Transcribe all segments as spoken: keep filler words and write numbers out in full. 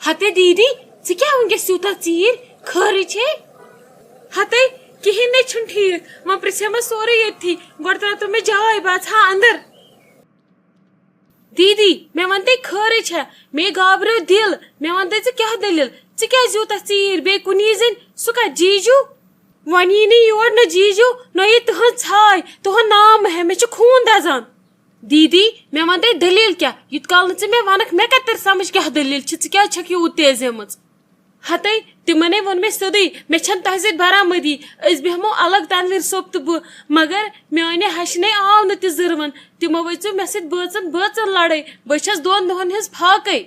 ہتے دیدی، ژٕ کیٛاہ وٕنکیٚس یوٗتاہ ژیٖرۍ؟ خٲرٕے چھے؟ ہتے، کِہیٖنۍ نَے چھُنہٕ ٹھیٖک۔ وۄنۍ پرٛژھے مےٚ سورُے ییٚتھی۔ گۄڈٕ ترٛاو تہٕ مےٚ جاے، بہٕ اژٕ ہا اندر۔ دیدی، مےٚ وَن تَے، خٲرٕے چھا؟ مے گابریو دِل۔ مےٚ وَن تَے، ژٕ کیٛاہ دٔلیٖل؟ ژٕ کیٛازِ یوٗتاہ ژیٖرۍ؟ بیٚیہِ کُنی زٔنۍ؟ سُہ کَتہِ، جیجوٗ؟ وۄنۍ یی نہٕ یور نہ جیجوٗ، نہ یی تُہٕنٛز ژھاے۔ تُہُنٛد ناو مہ ہےٚ، مےٚ چھُ خوٗن دَزان۔ دیدی، مےٚ وَن تَے دٔلیٖل کیٛاہ؟ یوٗت کال نہٕ ژٕ مےٚ وَنَکھ، مےٚ کَتہِ تَرِ سَمٕجھ کیٛاہ دٔلیٖل چھِ؟ ژٕ کیٛازِ چھَکھ یوٗت تیزیمٕژ؟ ہتے، تِمنے ووٚن مےٚ سیوٚدُے، مےٚ چھَنہٕ تۄہہِ سۭتۍ برآمدی۔ أسۍ بیٚہمو الگ، تنویر صٲب تہٕ بہٕ، مگر میانہِ ہشہِ نے آو نہٕ تہِ زٕروَن۔ تِمو ؤژھِو مےٚ سۭتۍ بٲژن بٲژن لڑٲے۔ بہٕ چھَس دۄن دۄہن ہٕنٛز فاقے۔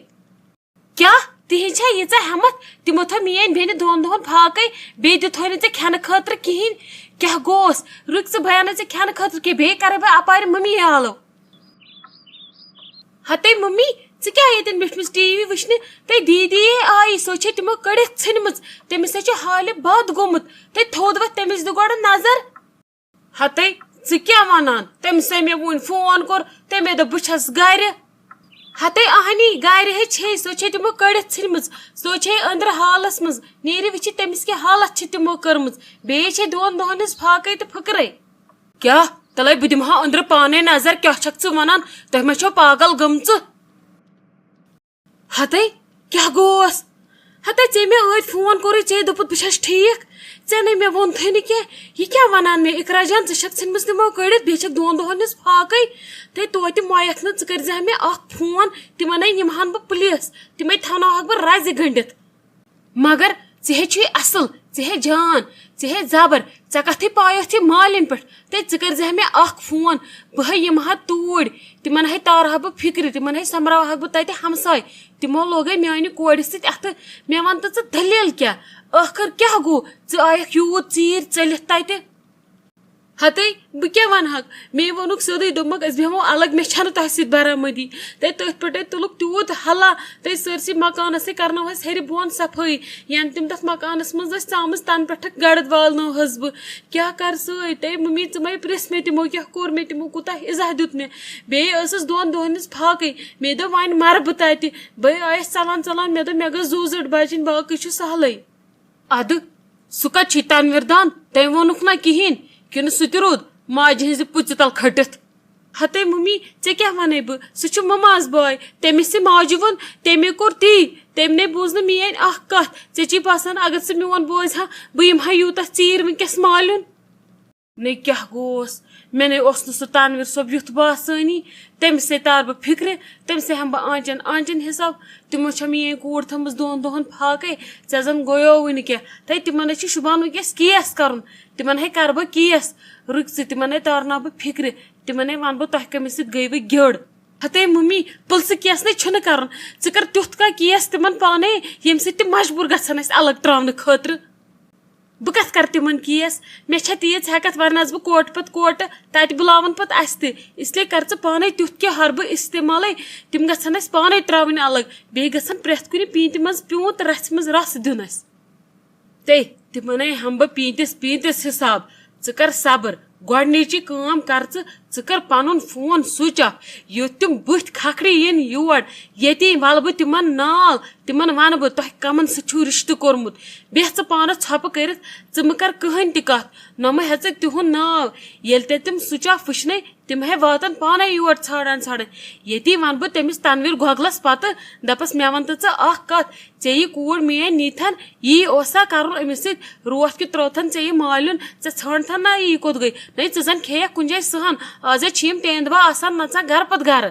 کیٛاہ؟ تِہنٛز چھا ییٖژاہ ہٮ۪متھ؟ تِمو تھٲو میٲنۍ بیٚنہِ دۄن دۄہن فاقے، بیٚیہِ دِتھ نہٕ ژےٚ کھٮ۪نہٕ خٲطرٕ کِہیٖنۍ؟ کیٛاہ گوس؟ رُکۍ ژٕ، بہٕ اَنَے ژےٚ کھٮ۪نہٕ خٲطرٕ کینٛہہ، بیٚیہِ کَرَے بہٕ اَپارِ مٔمی آلو۔ ہتے مٔمی، ژٕ کیٛاہ ییٚتٮ۪ن بیٖٹھمٕژ ٹی وی وٕچھنہِ؟ تَے دیٖدی آیی، سۄ چھےٚ تِمو کٔڑِتھ ژھٕنمٕژ۔ تٔمِس ہے چھُ حالہِ بد گوٚمُت۔ تَے تھوٚد وۄتھ، تٔمِس دِ گۄڈٕ نظر۔ ہتے، ژٕ کیٛاہ وَنان؟ تٔمِس ہے مےٚ وُنۍ فون کوٚر، تٔمۍ دوٚپ بہٕ چھَس گرِ۔ ہتے اہنی، گرِ ہے چھے، سۄ چھے تِمو کٔڑِتھ ژھٕنمٕژ۔ سۄ چھے أنٛدرٕ حالس منٛز۔ نیٖرِو وٕچھِ تٔمِس کیٛاہ حالت چھِ تِمو کٔرمٕژ۔ بیٚیہِ چھے دۄن دۄہن ہٕنٛز فاقے تہٕ فِکرے۔ کیٛاہ؟ تَلَے بہٕ دِمہٕ ہا أنٛدرٕ پانَے نظر، کیٛاہ چھَکھ ژٕ وَنان؟ تۄہہِ ما چھو پاگل گٔمژٕ؟ ہتے، کیٛاہ گوس؟ ہتے، ژےٚ مےٚ ٲدۍ فون کوٚرُے، ژےٚ دوٚپُتھ بہٕ چھَس ٹھیٖک، ژےٚ نَے مےٚ ووٚنتھٕے نہٕ کینٛہہ۔ یہِ کیٛاہ وَنان مےٚ؟ اقرا جان، ژٕ چھَکھ ژھٕنمٕژ تِمو کٔڑِتھ، بیٚیہِ چھَکھ دۄن دۄہَن ہٕنٛز فاقَے۔ تہٕ توتہِ مۄیَکھ نہٕ، ژٕ کٔرۍ زِ ہا مےٚ اَکھ فون، تِمَن نَے نِمہٕ ہَن بہٕ پُلیٖس، تِمَے تھاوناوہَکھ بہٕ رَزِ گٔنٛڈِتھ۔ مگر ژٕ ہے چھُے اصل، ژٕ ہے جان، ژٕ ہے زبر، ژےٚ کتھٕے پایتھ یہِ مالِنۍ پٮ۪ٹھ۔ تہٕ ژٕ کٔرۍ زِ ہا مےٚ اکھ فون، بہٕ ہے یِمہٕ ہا توٗرۍ، تِمن ہے تارٕ ہا بہٕ فکرِ، تِمن ہے سۄمبراوہکھ بہٕ تتہِ ہمساے۔ تِمو لوگے میانہِ کورِ سۭتۍ اتھٕ۔ مےٚ ون تہٕ ژٕ دٔلیٖل کیٛاہ؟ ٲخٕر کیٛاہ گوٚو؟ ژٕ آیکھ یوٗت ژیٖرۍ ژٔلِتھ تتہِ۔ ہتے، بہٕ کیٛاہ ونہکھ؟ مے ووٚنُکھ سیوٚدُے، دوٚپمکھ، "أسۍ بیٚہمو الگ، مےٚ چھنہٕ تۄہہِ سۭتۍ برآمدی۔" تہٕ تٔتھۍ پٮ۪ٹھے تُلُکھ تیوٗت ہلا، تہٕ سٲرسٕے مکانس تہِ کرنٲوہس ہیرِ بۄن صفٲیی۔ یَنہٕ تِم تتھ مکانس منٛز ٲسۍ ژامٕژ، تنہٕ پٮ۪ٹھٕ گڑد والنٲوہس بہٕ۔ کیٛاہ کرٕ سۭتۍ؟ تہٕ مٔمی، ژٕ مے پرژھ مےٚ تِمو کیٛاہ کوٚر مےٚ، تِمو کوٗتاہ اِزاہ دیُت مےٚ۔ بیٚیہِ ٲسٕس دۄن دۄہن ہٕنٛز فاقٕے۔ مےٚ دوٚپ، وۄنۍ مرٕ بہٕ تتہِ۔ بہٕ آیس ژلان ژلان، مےٚ دوٚپ، مےٚ گٔژھ زُو زٔٹ بچٕنۍ، باقٕے چھُ سہلٕے۔ ادٕ سُہ کتہِ چھُے تنویر دان؟ تٔمۍ ووٚنُکھ نا کِہیٖنۍ، کِنہٕ سُہ تہِ روٗد ماجہِ ہٕنٛزِ پُژِ تل کھٔٹِتھ؟ ہتے مُمی، ژےٚ کیٛاہ ونے بہٕ؟ سُہ چھُ مماز بوے، تٔمِس تہِ ماجہِ ووٚن، تٔمۍ کوٚر تی۔ تٔمۍ نے بوٗز نہٕ میٲنۍ اکھ کتھ۔ ژےٚ چی باسان، اگر سُہ میون بوزِ ہا، بہٕ یِمہٕ ہا یوٗتاہ ژیٖرۍ وٕنکیٚس مالیُن؟ نے کیٛاہ گوس؟ مےٚ نے اوس نہٕ سُہ تنویر صٲب یُتھ باسٲنی۔ تٔمِس سے تار بہٕ فِکرِ، تٔمِس سے ہٮ۪مہٕ بہٕ آنچن آنچن حساب۔ تِمو چھےٚ میٲنۍ کوٗر تھٲومٕژ دۄن دۄہن فاقے، ژےٚ زن گویو وُنہِ کینٛہہ۔ تہٕ تِمن ہے چھُ شُبان وٕنکیٚس کیس کرُن، تِمن ہے کرٕ بہٕ کیس۔ رُکۍ ژٕ، تِمن ہے تارناو بہٕ فِکرِ، تِمن ہے ونہٕ بہٕ تۄہہِ کٔمِس سۭتۍ گٔیوٕ گِڑ۔ ہتے مُمی، پُلسہٕ کیس نے چھُنہٕ کرُن۔ ژٕ کر تیُتھ کانٛہہ کیس تِمن پانے، ییٚمہِ سۭتۍ تِم مجبوٗر گژھن اسہِ الگ تراونہٕ خٲطرٕ۔ بہٕ کتھ کرٕ تِمن کیس؟ مےٚ چھےٚ تیٖژ ہٮ۪کتھ، ورنہ آسہٕ بہٕ کوٹہٕ پتہٕ کوٹہٕ، تتہِ بُلاون پتہٕ اسہِ تہِ۔ اس لیے کر ژٕ پانے تیُتھ کینٛہہ حربہٕ استعمالے، تِم گژھن اسہِ پانے تراوٕنۍ الگ۔ بیٚیہِ گژھن پرٮ۪تھ کُنہِ پیٖنتہِ منٛز پیوٗنت تہٕ رژھِ منٛز رس دیُن اسہِ۔ تے، تِمنے ہٮ۪مہٕ بہٕ پیٖنتِس پیٖنتِس حساب۔ ژٕ کر صبر، گۄڈنِچی کٲم کر ژٕ، ژٕ کر پنُن فون سُچ آف۔ یُتھ تِم بٕتھۍ کھکھرِ یِن یور، ییٚتی ولہٕ بہٕ تِمن نال، تِمن ونہٕ بہٕ تۄہہِ کمن سۭتۍ چھُو رشتہٕ کوٚرمُت۔ بیٚہہ ژٕ پانس ژھۄپہٕ کٔرِتھ، ژٕ مہٕ کر کٕہٕنۍ تہِ کتھ، نہ مہٕ ہٮ۪ژکھ تِہُنٛد ناو۔ ییٚلہِ تہِ تِم سُچ آف وٕچھنے، تِم ہے واتن پانے یور ژھانڈان ژھانڈان۔ ییٚتی ونہٕ بہٕ تٔمِس تنویر گۄگلس پتہٕ، دپس، مےٚ ون تہٕ ژٕ اکھ کتھ، ژےٚ یہِ کوٗر میٲنۍ نیٖتھن، یی اوسا کرُن أمِس سۭتۍ؟ روتھ کیُتھ ترٛووتھن ژےٚ یہِ مالیُن، ژےٚ ژھانڈتھن نا یی کوٚت گٔے؟ نے، ژٕ زن کھیٚیکھ کُنہِ جایہِ سٕہن۔ آز ہے چھِ یِم تینٛدوا آسان نژان گرٕ پتہٕ گرٕ۔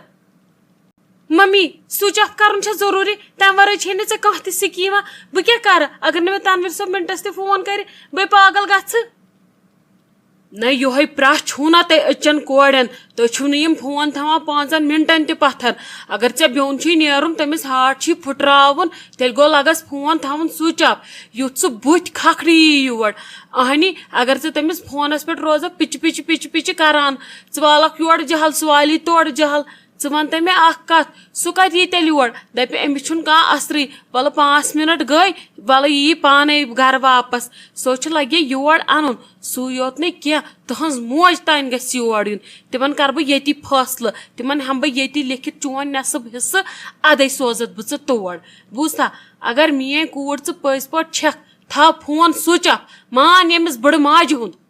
ممی، سُچ آف کرُن چھا ضروٗری؟ تمہِ ورٲے چھے نہٕ ژےٚ کانٛہہ تہِ سکیٖما۔ بہٕ کیٛاہ کرٕ؟ اگر نہٕ مےٚ تنویر صٲب منٹس تہِ فون کرِ، بہٕ پاگل گژھٕ۔ نہ، یِہوٚے پرٛاہ چھُو نا تۄہہِ أچن کورٮ۪ن؟ تُہۍ چھِو نہٕ یِم فون تھاوان پانٛژن منٹن تہِ پتھر۔ اگر ژےٚ بیوٚن چھُے نیرُن، تٔمِس ہارٹ چھُے پھُٹراوُن، تیٚلہِ گوٚو لگس فون تھاوُن سُچ آف۔ یُتھ سُہ بُتھۍ کھکھرِ یی یور۔ اہنی، اگر ژٕ تٔمِس فونس پٮ۪ٹھ روزکھ پِچہِ پِچہِ پِچہِ پِچہِ کران، ژٕ والکھ یورٕ جہل، سُہ والی تورٕ جہل، ژٕ وَن تہٕ مےٚ اَکھ کَتھ، سُہ کَتہِ یی تیٚلہِ یور؟ دَپہِ، أمِس چھُنہٕ کانٛہہ اَثرٕے۔ وَلہٕ پانٛژھ مِنَٹ گٔے، وَلہٕ یی پانَے گَرٕ واپَس۔ سُہ چھُ لَگہِ یور اَنُن، سُے یوت نہٕ کینٛہہ، تُہٕنٛز موج تام گژھِ یور یُن۔ تِمَن کَرٕ بہٕ ییٚتی فٲصلہٕ، تِمَن ہٮ۪مہٕ بہٕ ییٚتی لیکھِتھ چون نٮ۪صٕب حِصہٕ، اَدَے سوزَتھ بہٕ ژٕ تور۔ بوٗزتھا، اگر میٛٲنۍ کوٗر ژٕ پٔزۍ پٲٹھۍ چھَکھ، تھاو فون سُچ آف، مان ییٚمِس بٕڑٕ ماجہِ ہُنٛد۔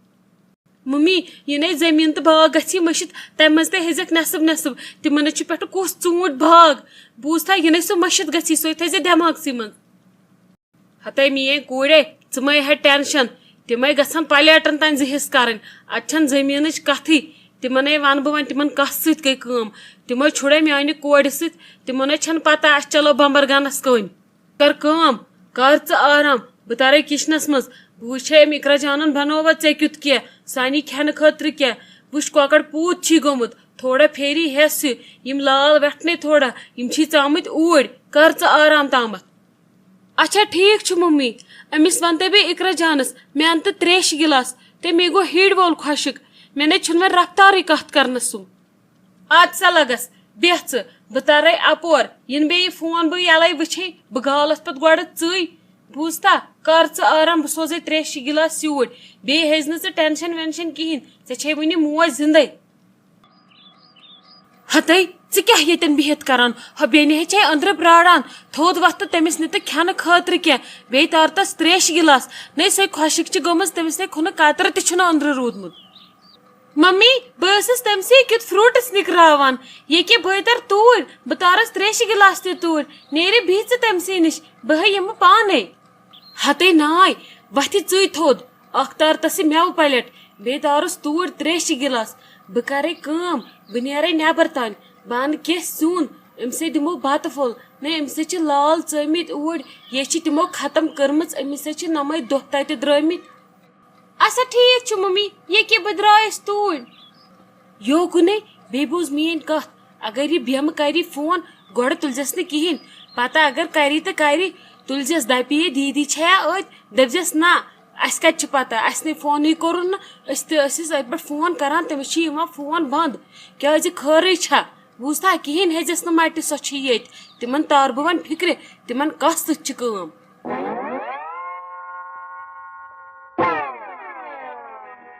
ممی، یہِ نے زٔمیٖن تہٕ باغ گژھی مٔشِتھ، تَمہِ منٛز تہِ ہیٚزٮ۪کھ نٮ۪صٕب نٮ۪صٕب۔ تِمن نے چھُ پٮ۪ٹھٕ کُس ژوٗنٛٹھۍ باغ۔ بوٗزتھا، یہِ نے سُہ مٔشِتھ گژھی، سُے تھٲیزِ دٮ۪ماغسٕے منٛز۔ ہتے میٛٲنۍ کوٗرے، ژٕ مَے ہےٚ ٹٮ۪نشن، تِمے گژھن پلیٹن تام زٕ حصہٕ کرٕنۍ۔ اتہِ چھَنہٕ زٔمیٖنٕچ کتھٕے۔ تِمنے ونہٕ بہٕ وۄنۍ، تِمن کس سۭتۍ گٔے کٲم؟ تِمے چھُڑے میٛانہِ کورِ سۭتۍ، تِمن ہے چھَنہٕ پتہ اَسہِ چلو بمبر گنس کٔنۍ۔ کر کٲم، کر ژٕ آرام، بہٕ ترے کچنس منٛز، بہٕ وٕچھے أمۍ اقرا جانن بنووا ژےٚ کیُتھ کینٛہہ، سانی کھٮ۪نہٕ خٲطرٕ کینٛہہ۔ وٕچھ کۄکر پوٗت چھی گوٚمُت، تھوڑا پھیری ہٮ۪س ہیوٗ، یِم لال وٮ۪ٹھنے تھوڑا، یِم چھی ژامٕتۍ اوٗرۍ، کر ژٕ آرام تامتھ۔ اچھا ٹھیٖک چھُ ممی، أمِس ونتے بہٕ اقرا جانس، مےٚ انتہٕ تریشہِ گلاس، تہٕ مےٚ گوٚو ہِڑۍ وول خۄشک، مےٚ نے چھُنہٕ وۄنۍ رفتارٕے کتھ کرنس سُم۔ اد سا لگس، بیٚہہ ژٕ، بہٕ ترے اپور، یِنہٕ بیٚیہِ فون بہٕ یلے وٕچھے، بہٕ گالس پتہٕ گۄڈٕ ژٕے۔ بوٗزتھا، کر ژٕ آرام، بہٕ سوزے تریشہِ گلاس سیوٗرۍ، بیٚیہِ ہیٚزِ نہٕ ژٕ ٹینشن وینشن کِہیٖنۍ، ژےٚ چھے وُنہِ موج زندے۔ ہتے، ژٕ کیٛاہ ییٚتٮ۪ن بِہِتھ کران؟ ہۄ بیٚنہِ ہے چھے أنٛدرٕ پرٛاران، تھوٚد وۄتھ تہٕ تٔمِس نہِ تہٕ کھٮ۪نہٕ خٲطرٕ کینٛہہ، بیٚیہِ تار تس تریشہِ گلاس۔ نے سۄے خۄشِک چھِ گٔمٕژ، تٔمِس نے کھُنہٕ قطرٕ تہِ چھُنہٕ أنٛدرٕ روٗدمُت۔ ممی، بہٕ ٲسٕس تٔمسٕے کیُتھ فروٹس نِکراوان۔ ییٚکیٛاہ بہٕ تر توٗرۍ، بہٕ تارس تریشہِ گلاس تہِ توٗرۍ۔ نیرِ بِہہِ ژٕ تٔمسٕے نِش، بہٕ ہے یِمہٕ پانے۔ ہتے ناے، وۄتھِ ژٕے تھوٚد، اکھ تار تس یہِ مٮ۪وٕ پلیٹ، بیٚیہِ تارس توٗرۍ تریشہِ گلاس۔ بہٕ کرے کٲم، بہٕ نیرے نٮ۪بر تام، بہٕ انہٕ کینٛہہ سیُن، أمِس ہے دِمو بتہٕ پھوٚل۔ نہ، أمِس ہے چھِ لال ژٲمٕتۍ اوٗرۍ، یے چھِ تِمو ختم کٔرمٕژ، أمِس ہے چھِ نمے دۄہ تتہِ درٛٲمٕتۍ۔ اچھا ٹھیٖک چھُ ممی، ییٚکیٛاہ بہٕ درٛایَس توٗرۍ۔ یوکُنے، بیٚیہِ بوز میٛٲنۍ کتھ، اگر یہِ بیمہٕ کری فون، گۄڈٕ تُلزٮ۪س نہٕ کِہیٖنۍ، پتہٕ اگر کری تہٕ کری، تُلزٮ۪س، دپہِ یہِ دیٖدی چھیا أتۍ، دٔپزٮ۪س نہ، اسہِ کتہِ چھِ پتہ، اسہِ نے فونٕے کوٚرُن نہٕ، أسۍ تہِ ٲسِس أتھۍ پٮ۪ٹھ فون کران، تٔمِس چھِ یِوان فون بنٛد، کیٛازِ خٲرٕے چھا؟ بوٗزتھا، کِہیٖنۍ ہیٚژٮ۪س نہٕ مٹہِ، سۄ چھِ ییٚتہِ، تِمن تار بہٕ وۄنۍ فِکرِ، تِمن کس سۭتۍ چھِ کٲم۔